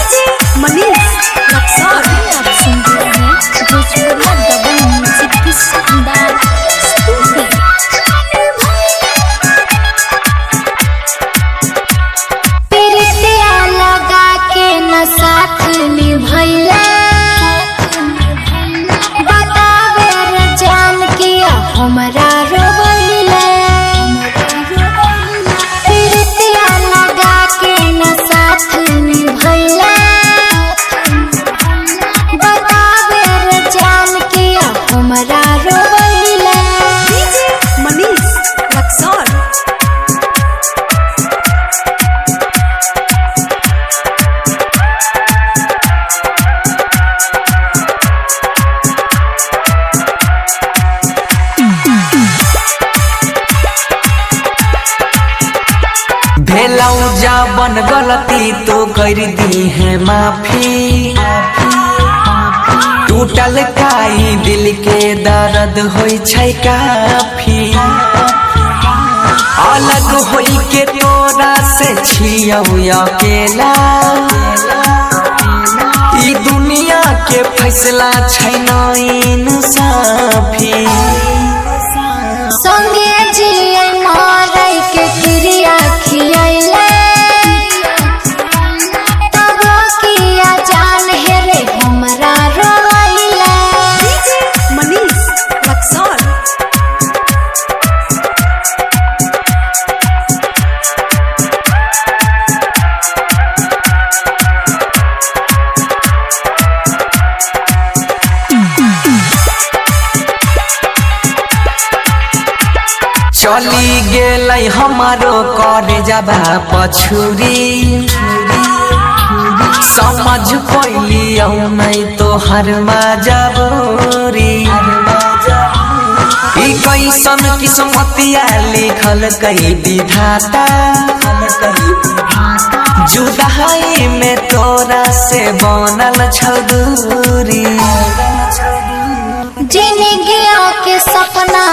DJ Manish Raxaul. अभी आप सुन रहे हैं भोजपुरिया दबंग म्यूजिक की शानदार स्तुति। प्रीतिया लगा के न साथ निभैला, बतावे रे जान किया हमरा रोवैला। प्रीतिया लगा के न साथ निभैला, बतावे रे जान किया हमरा रोवैला। डीजे मनीष रक्सौल। भेलौ जाबन गलती तो कर दी है माफी। टूटल काई दिल के दर्द होई छै काफी। अलग होई के तोरा से छियौ अकेला। ई दुनिया के फैसला छै ना इंसाफी। संगे जिए मारै के क्रिया खियैला, तब किया जान हे रे हमरा रोवैला। डीजे मनीष रक्सौल। चली गेलै हमारो करे जाबा पछुरी। समझ पैली नहीं तो हर मजबूरी। ई कैसन किस्मतिया लिखल कई विधाता। जुदाई में तोरा से बनल छल दूरी। जिंदगिया के सपना